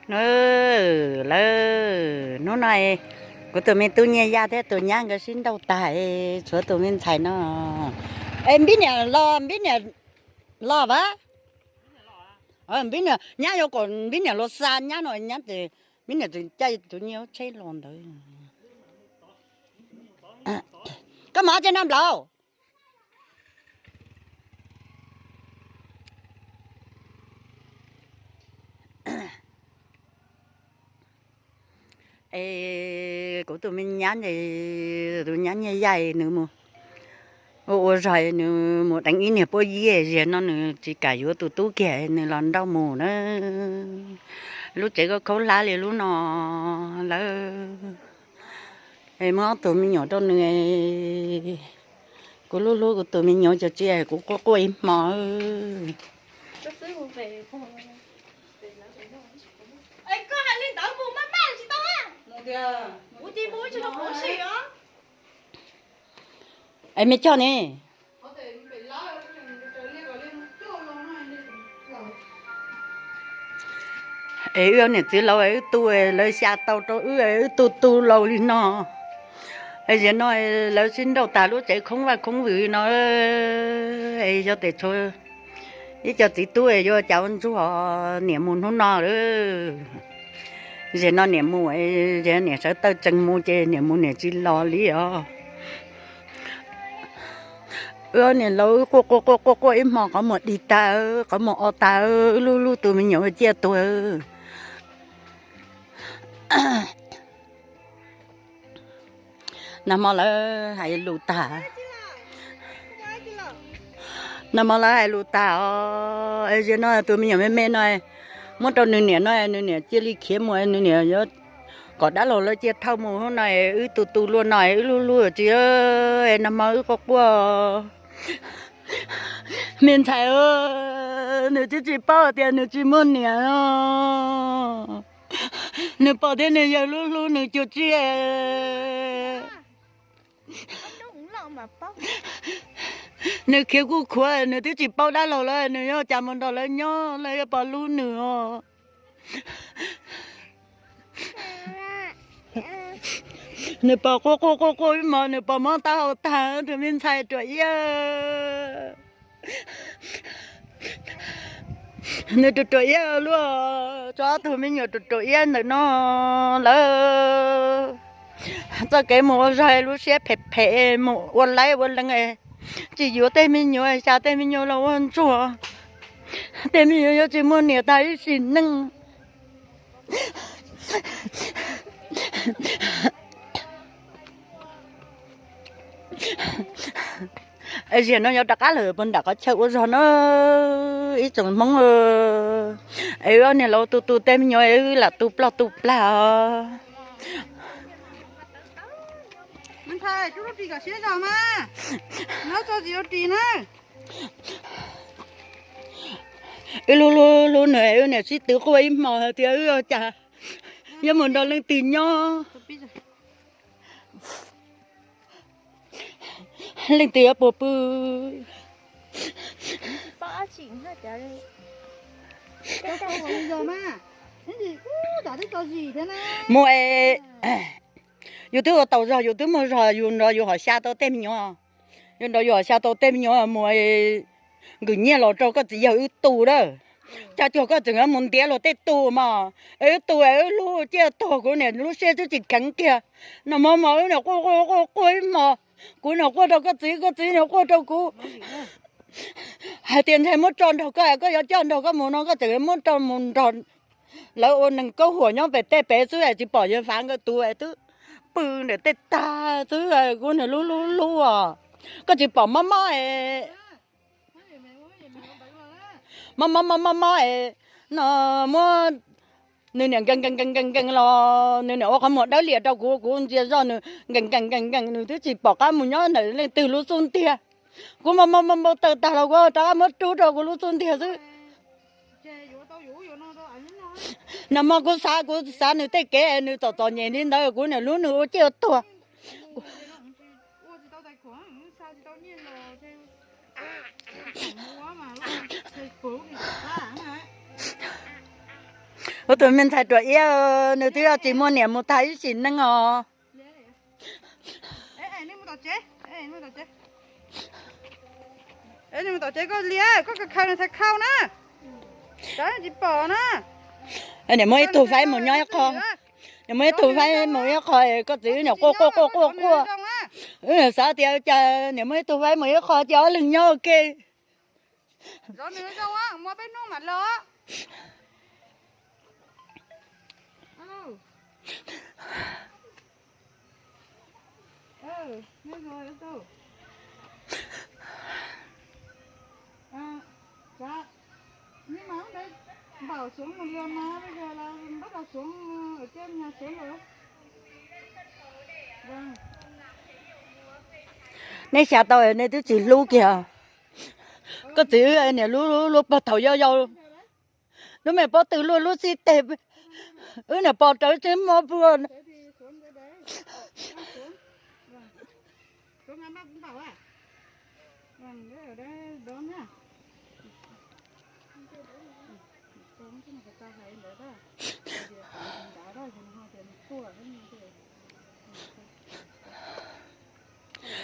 Nws, lawv, hnub no kuv tus me tub Nyiaj Yaj thiab tus nyab nkawd sib nrauj tag, tshuav tus me ntxhais no. Es Npib niam los, Npib niam los vas? Npib niam, nyab yuav kom Npib niam los xa nyab no, nyab ces Npib niam tseem caij tus Nyiaj Yaj tsheb los ntawd. Koj mov tsis noj nplaum? Es kuv tus me nyab ces, tus nyab Nyiaj Yaj nws mus ua ua zog, nws mus deev ib niag puab yib, ziag no nws tsis kam yuav tus tub kiag, nws los nrauj mus na. Lub tsev khaub hlab li lub no lawm. Es muab ob tug me nyuam rau nws. Kuv hlub hlub kuv tus me nyuam cov tsis, kuv quaj quaj ib hmo. Es me choj ne? Es wb niam txiv laus wb tu, lawv xya tau rau wb, wb tu tu laus li no. Es ziag no lawv sib nrauj tas lub tsev khoob vaj khoob vwm no. Es yog tes tshuav ib co txiv tub yuav cas ua ntsuag, niam mus hnub no lawm. Ziag no niam mus, ziag niam sawv tawj tsees mus ces niam mus niam tsis los li os. Wb niam laus quaj quaj quaj quaj quaj ib hmo, qhov muag dig tag, qhov muag o tag, wb hlub hlub tus me nyuam ciaj tuag. Nag hmo lawv hais lus tag. Nag hmo lawv hais lus tag os, es ziag no tus me nyuam me me no muab rau nws niam no, nws niam cia li khiav mus, nws niam yuav kom dab laug lawv cia thauj mus no, wb tu tu luaj no, wb hlub hlub tsis, nag hmo wb quaj quaj. Me ntxhais, nws twb tsis paub tias nws tsis muaj niam. Nws pog thiab nws yawg hlub hlub nws cuag tsiaj. Nws khiav kuj khuav, nws twb tsis paub dab laug lawv, nws yuav cas mus nrog lawv nyob, lawv yuav pom hlub nws os. Nws pom quaj quaj quaj quaj ib hmo, nws pom mob taub hau tag, tus me ntxhais ruam iab. Nws ruam ruam iab luaj, tso ob tug me nyuam ruam ruam iab ntawm no lawm. Txoj kev mus ua zog lub siab phem phem, mus ua laib ua lees, tsis yuav tej me nyuam, xya tej me nyuam los ua ntsuag. Tej me nyuam yuav tsis muaj niam tag ib sim neej. Ziag no yuav rov qab lawm puag nram qhov chaw ua zog na, ib tsoom Hmoob. Es wb niag laus tu tu tej me nyuam, wb lam tu ploj tu plag os. Wb hlub hlub hlub nws, wb niam sib tw quaj ib hmo hais tias wb ua cas yuav mus nrog leej twg nyob. Leej twg yuav puas pw. Mus es, yus twb ua tau zog, yus twb muaj zog, yus nrog yus hom xya tau tej me nyuam, yus nrog yus hom xya tau tej me nyuam mus es nkws nyiaj los rau koj txiv yawg wb tu lawm. Cas cuag koj tseem yuav mus ntiav luag tej tu mog, es wb tu es wb hlub ciaj tuag, kuv niam lub siab twb tsis kheev kiag. Nag hmo mas wb niam quaj quaj quaj quaj ib hmo, kuv niam quaj rau koj txiv, koj txiv niam quaj rau kuv. Hais tias ntshe muab tso nrog koj, koj yuav coj nrog koj mus no, koj tseem muab tso mus nrog lawv ua neeg kaub huam nyob pem tej pem xwb es tsis pom yawg Fav nkawd tus es twb pw ntawm tej tag xwb, kuv niam hlub hlub hlub os. Koj tsis pom mob mob es, mob mob mob mob mob es, no muab nws niam nkees nkees nkees nkees los nws niam ua qhov muag dawb lias rau kuv, kuv ntsia zoj nws nkees nkees nkees nkees, nws twb tsis pom qab mus nyob ntawm leej twg lub xub ntiag. Kuv mob mob mob npau taws tag los kuv rov qab muab rub rau kuv lub xub ntiag xwb. Nag hmo kuv xav, kuv xav nws tej kev, nws txom txom nyem li ntawd, kuv niam hlub nws ua ciaj ua tuag. Kuv tus me ntxhais ruam iab, nws twb tsis muaj niam mus tag ib sim neej os. Niam muab ib tug faib mus nyob ib qho, niam muab ib tug faib mus ib qho, koj txiv niam quaj quaj quaj quaj quaj. Wb xav tias cas niam muab ib tug faib mus ib qho ces ob leeg nyob ua ke. Nej xav tau nej twb tsis hlub kiag. Koj txiv niam lub lub pog thaum yau yau, lub me pob tw luaj lub xib teg, wb niam pom rawv tsis mob puag.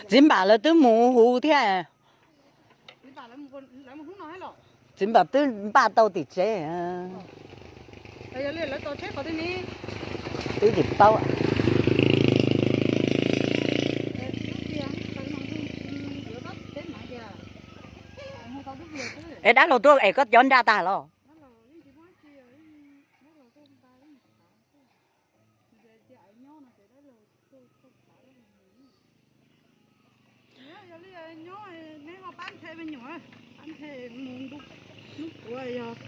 Txiv npam lawv twb mus huv thiab. Txiv npam twb npaj tau tim tsev. Twb tsis paub. Es dab laug tuaj es koj cov nra tag los? Nyob, neb ho pab nthe me nyuam, pab nthe mus ntuj, hnub puav yog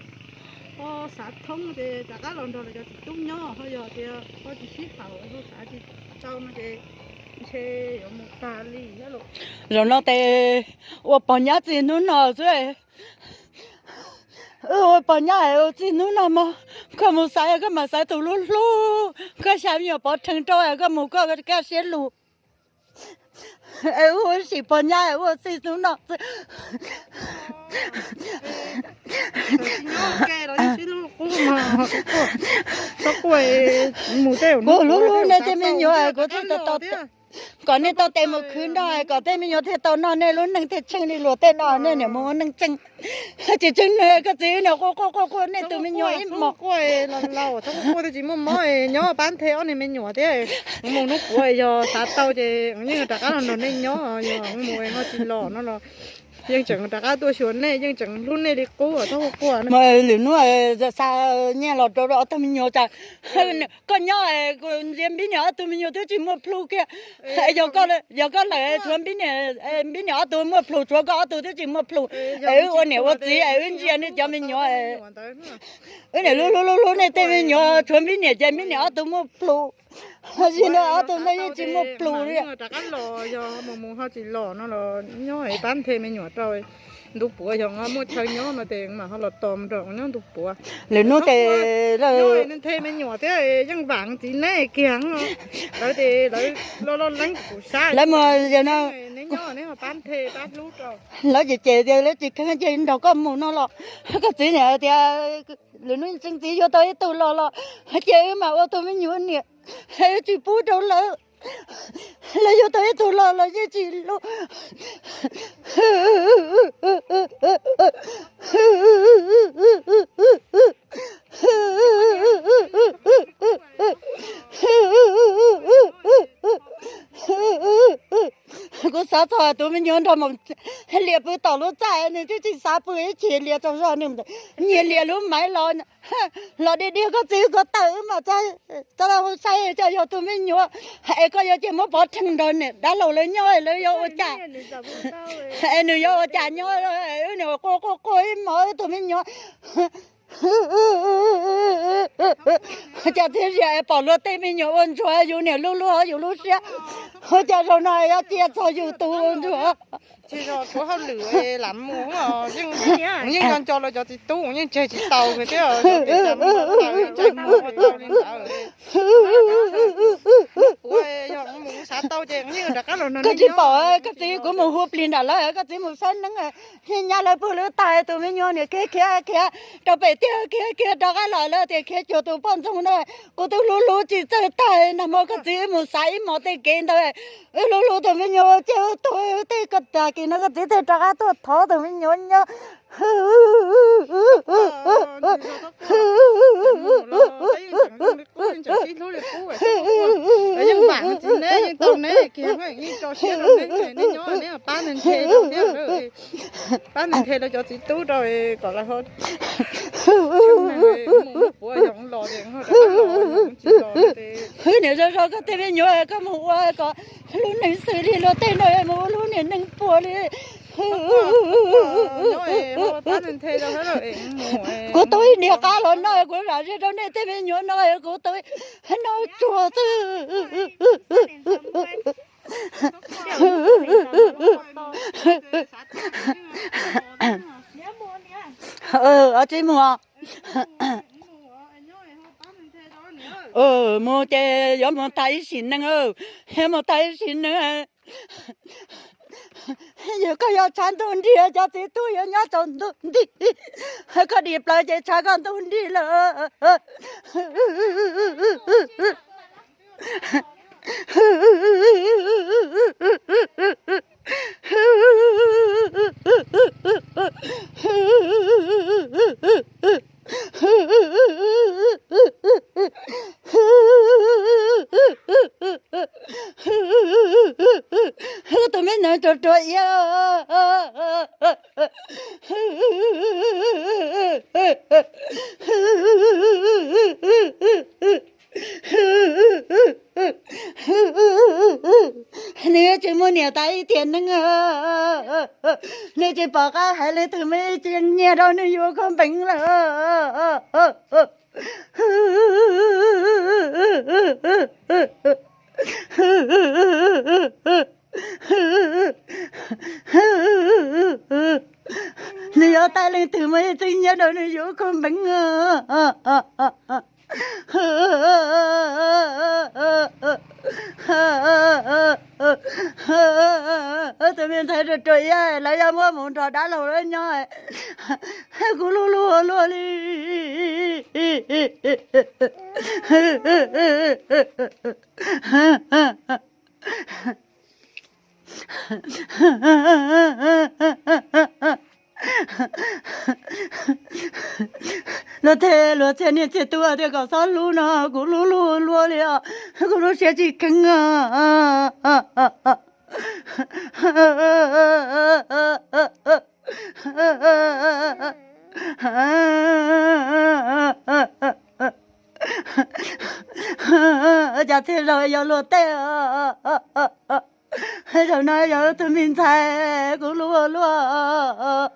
koj xav thoob ces rov qab los nrog lawv cov txiv tub nyob, ho yog tias koj tsis sib haum, koj xav tsis tau no ces ntshe yuav mus tag li thiab lauj. Zaum no ces ua pog nyab txij hnub no xwb. Wb ua pog nyab es ua txij hnub no mog, koj mus xaiv koj mam xaiv tus hlub hlub, koj xav me nyuam pov rhees rau koj mus koj kaj siab lug. Es wb ua sim pog nyab es ua txij hnub no xwb. Kuv hlub hlub nej tej me nyuam, kuv thiaj tau, kom nej tau tes mus khwv noj, kom tej me nyuam thiaj tau noj, nej lub neej thiaj tsheej li luag tej no, nej niam mus ua neej tseej. Tsis tsheej neeg, koj txiv niam quaj quaj quaj quaj nej tus me nyuam ib hmos. Tsis muaj mob, nyob pab nthe ob niag me nyuam thiab. Mus hnub puav yog xav tau ces yeej rov qab los nrog nej nyob, yog mus ho tsis los no los yeej tseem rov qab tuaj xyuas nej, yeej tseem hlub nej li qub, txhob quaj quaj. Lwm hnub xa nyiaj los rau ob tug me nyuam tas. Koj nyob, ntsia Npib niam ob tug me nyuam twb tsis muaj plhu kiag. Yog koj lawm tshuav Npib niam, Npib niam ob tug muaj plhu, tshuav koj ob tug twb tsis muaj plhu. Es wb ua niam ua txiv es wb ntsia nej cov me nyuam. Wb niam lub hlub hlub hlub nej tej me nyuam, tshuav Npib niam ces Npib niam ob tug muaj plhu. Zim no ob tug ntawd yeej tsis muaj plhu li. Rov qab los, yog mus mus ho tsis los no los nyob pab nthe me nyuam rau. Ntu puav yog muaj chaw nyob no ces mam ho los tos nrog nyob ntu puav. Lwm hnub ces nthe me nyuam thiab yeej vam txiv neb kiag. Lawv ces lawv loj loj leeb kuv sab, lawv mus, neb nyob neb ho pab nthe pab hlub rau. Lawv ces ces lawv tsis kheev ces nrog koj mus no los, koj txiv niam tias lwm hnub tseem txiv yuav tau ib tug los los, ces wb mam ua tus me nyuam niam, wb tsis pub rau lawv. Lawv yuav tau ib tug los los yeej tsis hlub. Kuv xav txog tus me nyuam nrog mus liam pw tom lub txaj, nws twb tsis xav pw ib chim, liam tsaug zog nws nyiag liam lub maiv los, los dig dig koj txiv koj tawm mas txog, txog hu sai cas yog tus me nyuam, es koj yuav cia muab pov rhees nrog niam dab laug lawv nyob lawv yuav ua cas? Es nws yuav ua cas nyob, wb niam quaj quaj quaj ib hmos wb tus me nyuam. Cas txiv Zias es pom luag tej me nyuam ua ntsuag yus niam lub lub hauv yus lub siab, ua cas zaum no yuav cia txog yus tus ua ntsuag? Tsis yog tshuav hauj lwm lam mus, yeej nco nco lawv cov txiv tub yeej tseg tsis tau thiab. Ua li ntawd, ua yog mus xav tau ces yeej rov qab los Koj tsis pom, koj txiv, kuv mus hu plig nram lawv, koj txiv mus saib neeb, nyab lawv pw lub tag, tus me nyuam niam khiav khiav khiav rau pem tiag, khiav khiav rov qab los lawv tias khiav cuag tus poj ntxoog na. Kuv twb hlub hlub tsis txawj tag, nag hmo koj txiv mus xav ib hmos tej kev ntawd, wb hlub hlub tus me nyuam ces wb tuag, tej koj tag kis no koj txiv thiaj rov qab tuaj thov tus me nyuam nyob. Pab neeg nthe rau cov txiv tub rau kom lawv ho puav yog los, tsis los. Hwb, niam zoo zoo koj tej me nyuam koj mus ua kom lub neej xws li luag tej no, mus ua lub niag neeg puas li. Kuv tau ib niag qab los no, kuv zam ze rau nej tej me nyuam no, kuv tau noj tsuag xwb. Ab tsis mus. Mus ces yuav mus tag ib sim neej, yuav mus tag ib sim neej. Yog koj yuav tshav ntuj nrig, cov txiv tub yuav nyob tsaus ntuj nrig. Koj dim plaws ces tshav koj ntuj nrig lawm. Tus me nyuam ruam ruam iab. Nws tsis muaj niam tais ib tiam neeg, nws tsis pom qab hais leej twg, muaj ib txhia nyiaj rau nws yuav khuv npeev lawm. Nws yuav tais leej twg, muaj ib txhia nyiaj rau nws yuav khuv npeev. Tus me ntxhais ruam ruam iab, lawv yuav muab mus nrog dab laug lawv nyob, kuv hlub hlub ua luaj li. Luag tej luag txhia niam txhia tub tias kom txhob hlub no, kuv hlub hlub ua luaj li os, kuv lub siab tsis kheev. Cas txhia zaum yog luag tej, zaum no yog tus me ntxhais kuv hlub ua luaj.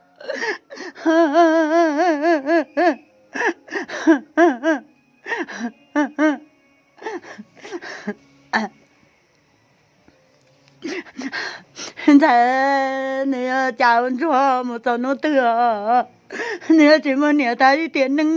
Ntxhais, nws yuav cas ua ntsuag mus txog hnub twg os? Nws yuav tsis muaj niam tais ib tiam neeg.